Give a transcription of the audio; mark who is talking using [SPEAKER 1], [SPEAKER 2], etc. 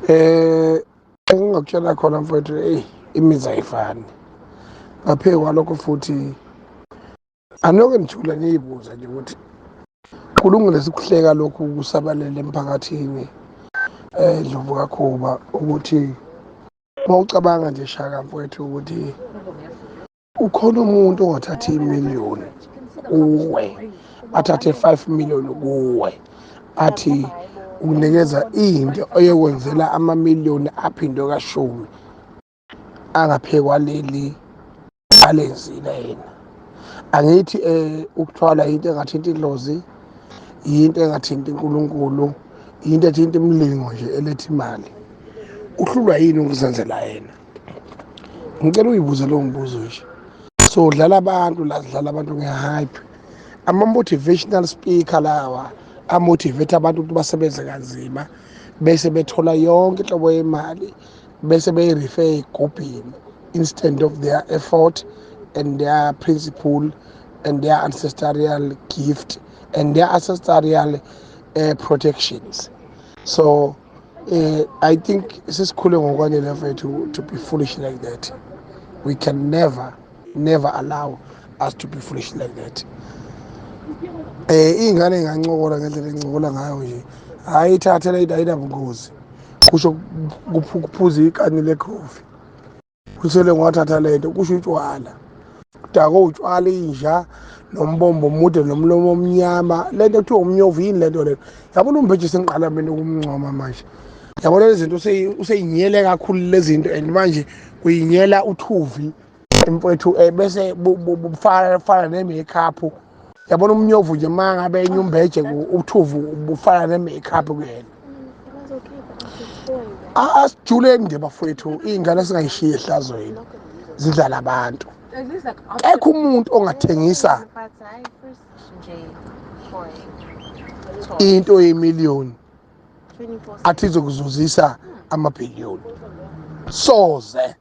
[SPEAKER 1] Engingakutshela khona mfowethu, eyi, imizi ayifani. Ngaphezu kwalokho futhi anoke nijule niyibuza nje ukuthi kulungile sikuhleka lokhu kusabalele emphakathini, Ndlovu kaKhuba, ukuthi uma ucabanga nje Shaka mfowethu ukuthi ukhona umuntu ongathatha imiliyoni kuwe, athathe 5 million kuwe, athi ukunikeza into oyokwenzela amamiliyoni aphindwe kashumi angaphekwa leli alenzile yena. Angithi ukuthwala into engathinta idlozi, into engathinta uNkulunkulu, into ethinta imilingo nje eletha imali. Uhlulwa yini ukuzenzela yena? Ngicela uyibuze lo mbuzo nje. So dlala abantu la, dlala abantu nge-hype. Ama-motivational speaker lawa amotivate abantu ukuthi basebenze kanzima bese bethola yonke inhlobo yemali bese beyi-refer egubhini instead of their effort and their principle and their ancestral gift and their ancestral protections. So I think sesikhule ngokwanele mfethu to be foolish like that. We can never, never allow us to be foolish like that. Iy'ngane y'ngancokola ngendlela encokola ngayo nje, hhayi ithathe le ayinabungozi, kusho kuphuza ikani lekhofi, kusele ngiwathatha lento, kusho utshwala, kudakwe utshwala inja nombombo omude nomlomo omnyama, lento ekuthiwa umnyovu. Yini lento leyo? Yabona uMbeje, sengiqala mina ukumncoma manje. Yabona lezi zinto useyinyele kakhulu lezi zinto, and manje kuyinyela uthuvi mfowethu, bese bufana fana ne-makeup. Yabona umnyovu nje, uma ngabe enye uMbeje uthuvu bufana ne-makeup kuyena. Asijuleni nje bafowethu, iy'ngane singayishiyi ehlazweni, zidlala abantu. Ekho umuntu ongathengisa into yemiliyoni athi izokuzuzisa amabhiliyoni, soze.